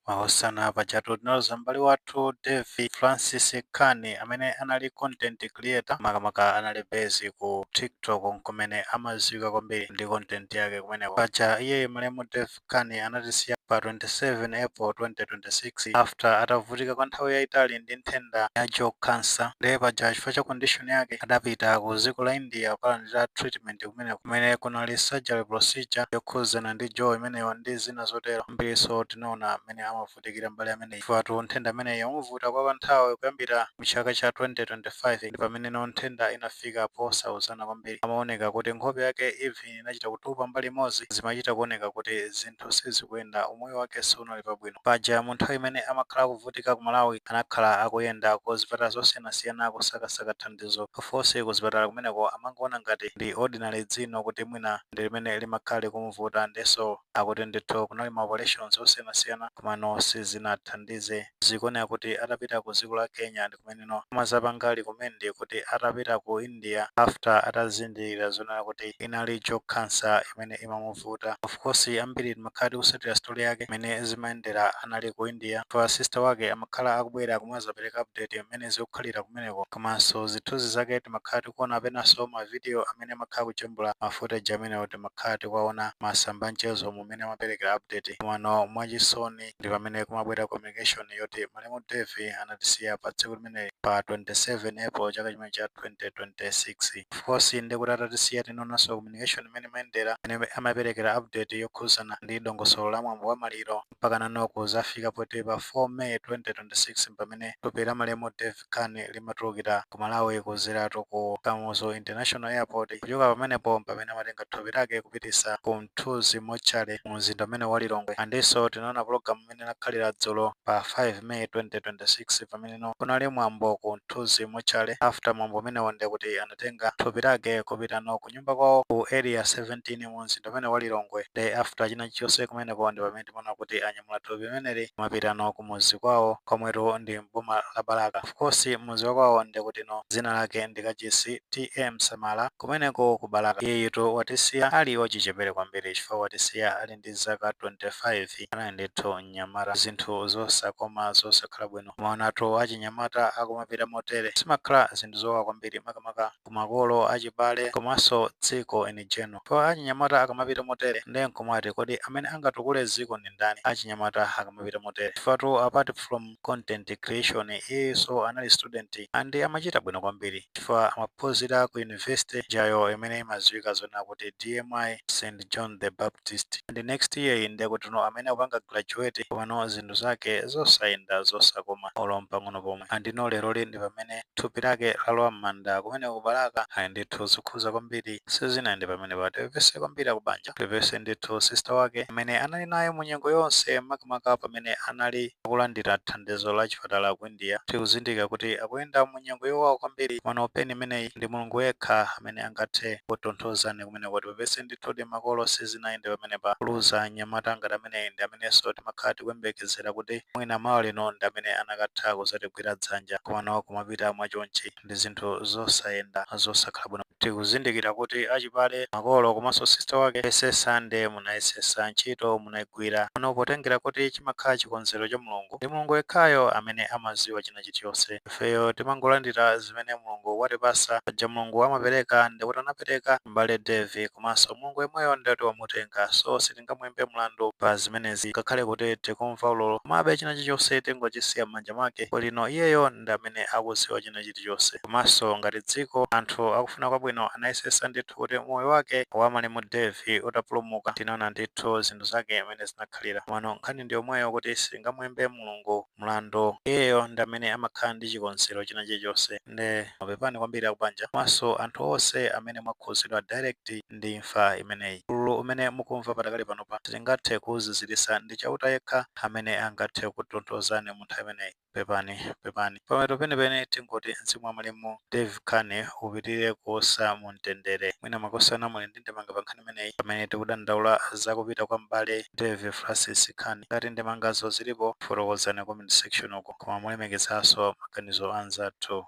Makosana, pajatu tinaluza m'bale wathu Dave Francis Khan, amene anali content creator, makamaka anali base ku TikTok, kumene amadziwika kwambiri ndi content yake kumeneko. Paja iye malemu Dave Khan anatisiya pa 27 April 2026 after atavutika kwa nthawi yayitali ndi nthenda ya jaw cancer. Ndiye paja chifukwa cha condition yake adapita ku dziko la India kukalandira treatment kumeneko, kumene kunali surgery procedure yokhuzana ndi jaw imeneyo ndi zina zotero. Mbiriso tinaona mmene amavutikira mbali ameneyi, chifukwa nthenda imeneyi yamuvuta kwa kanthawi kuyambira mchaka cha 2025, ndi pamene no nthenda inafika posauzana kwambiri. Amaoneka kuti nkhope yake even inachita kutupa mbali imodzi, zimachita kuoneka kuti zinthu sizikuyenda, umoyo wake sunali pabwino. Paja mu nthawi imene amakhala akuvutika ku Malawi, anakhala akuyenda ku zipatala zosiyanasiyana kusakasaka thandizo. Fonse ku zipatala kumeneko amangoona ngati ndi ordinary dzino, kuti mwina ndi limene limakhala likumuvuta. Ndiso akuti ndithu kunali ma operations osiyanasiyana, komano sizinathandize. Zikuoneka kuti atapita ku dziko la Kenya ndi kumeneno amazapanga recommend kuti atapita ku India, after atazindikira zonena kuti inali jaw cancer imene imamuvuta. Of course, ambiri timakhala tikusatira story yake imene zimayendera anali ku India, pa sister wake amakhala akubwera kumazapereka update imene zikukhalira kumeneko, komanso zithunzi zake timakhala tikuona, penanso ma video amene amakhala kujambula, ma footage amenewo timakhala tikuwaona masamba mchezo mumene amaperekera update. Komano mwachisoni ndi pamene kumabwera communication yoti malemu Dave anatisiya pa tsiku limeneli, pa 27 April chaka chimene cha 2026. Of course, ndikuti atatisiya tinaonanso communication imene imayendera, imene amaperekera update yokhuzana ndi dongosolo la mwambo wa maliro, mpaka nanoku zafika poti pa 4 May 2026 pamene thupi la malemu Dave Khan limatulukira ku Malawi kuzeratu ku Kamuzu International Airport. Kuchoka pamenepo pamene amatenga thupi lake kupitisa ku Mthunzi Mortuary mu mzinda umene wa Lilongwe. Andinso tinaona pologalamu imene inakhalira dzulo pa 5 May 2026, pameneno kunali mwambo ku Mthunzi Mortuary. After mwambo umenewo, ndiye kuti anatenga thupi lake kupita no ku nyumba kwawo ku Area 17 mu mzinda umene wa Lilongwe. Ndi after china chonse kumeneko, ndi pamene timaona kuti anyamula thupi limeneli mapita no kumuzi kwawo, komwetu ndi mboma la Balaka. Of course, muzi wakwawo ndi kuti no dzina lake ndi Kachisi TM Samala, kumeneko ku Balaka. Iyeyitu watisiya ali wachichepere kwambiri, chifukwa watisiya ali ndi zaka 25. Anali ndithu mnyamata. Zinthu zosakoma, zosakhala bwino maonatu achinyamata akumapita motere, zimakhala zinthu zowawa kwambiri, makamaka kumakolo, achibale komanso dziko in general. Chifukwa achinyamata akamapita motere, ndiye nkumati kodi amene angatukule dziko ndi ndani achinyamata akamapita motere? Chifukwa apart from content creation, iyenso anali student and amachita bwino kwambiri, chifukwa amaphunzira ku university jayo imene imadziwika zona kuti DMI St John the Baptist, and next year ndiye kuti no amene akupanga graduate. Komano zinthu zake zosayenda, zosakoma olo pang'ono pomwe. Andino leroli ndi pamene thupi lake lalowa m'manda kumene ku Balaka. Ali ndithu zikhuza kwambiri, sizinayende pamene pa. Tipepese kwambiri akubanja, tipepese ndithu sister wake amene anali naye mu nyengo yonse, makamaka pamene anali akulandira thandizo la chipatala ku India. Tikuzindika kuti akuyenda mu nyengo yowawa kwambiri, komano pain imeneyi ndi Mulungu yekha amene angathe kutonthozani kumeneko. Tipepese ndithu ndi makolo, sizinayende pamene pa. Kuluza mnyamata ngati ameneyi, ndi amenenso timakhala tikuyembekezera kuti mwina mawa lino ndi amene anakatha kuzatigwira dzanja, komano kumapita mwachonchi ndi zinthu zosayenda, zosakhala bwino. Tikuzindikira kuti achibale, makolo komanso sister wake yesesa, nde munayesesa, ntchito munayigwira. Pano potengera kuti chimakhala chikonzero cha Mulungu, ndi Mulungu yekhayo amene amaziwa china chilichonse. Ifeyo timangolandira zimene Mulungu watipasa. Paja Mulungu amapereka, ndikuti anapereka m'bale Dave, komanso Mulungu yemweyo ndiyoti wamutenga, so sitingamuyimbe mlandu pa zimenezi, ngakhale kuti tikumva ululu. Komabe china chilichonse tingochisiya m'manja mwake lino, iyeyo ndi amene akuziwa china chilichonse. Komanso ngati dziko, anthu akufuna kwabwino anayesesa ndithu kuti moyo wake wa malemu Dave utapulumuka. Tinaona ndithu zinthu zake imene zinakhalira. Komano nkhani ndi yomweyo, kuti sitingamuyimbe Mulungu mlandu, iyeyo ndi amene amakhala ndi chikonzero china chilichonse. Nde mapepani kwambiri akubanja komanso anthu onse amene mwakhuzidwa direct ndi imfa imeneyi. Ululu umene mukumva patakali panopa sitingathe kuwuzizirisa, ndi Chauta yekha amene angathe kutonthozani mu nthawi imeneyi. Pepani, pepani. Pamapeto penipeni tingoti mzimu wa malemu Dave Khan upitirire kuusa mu mtendere. Mwina makosana muli ndi ndemanga pa nkhani imeneyi, pamene tikudandaula zakupita kwa m'bale Dave Francis Khan. Ngati ndemangazo zilipo, fotokozani comment section uko, koma mulemekezanso maganizo anzathu.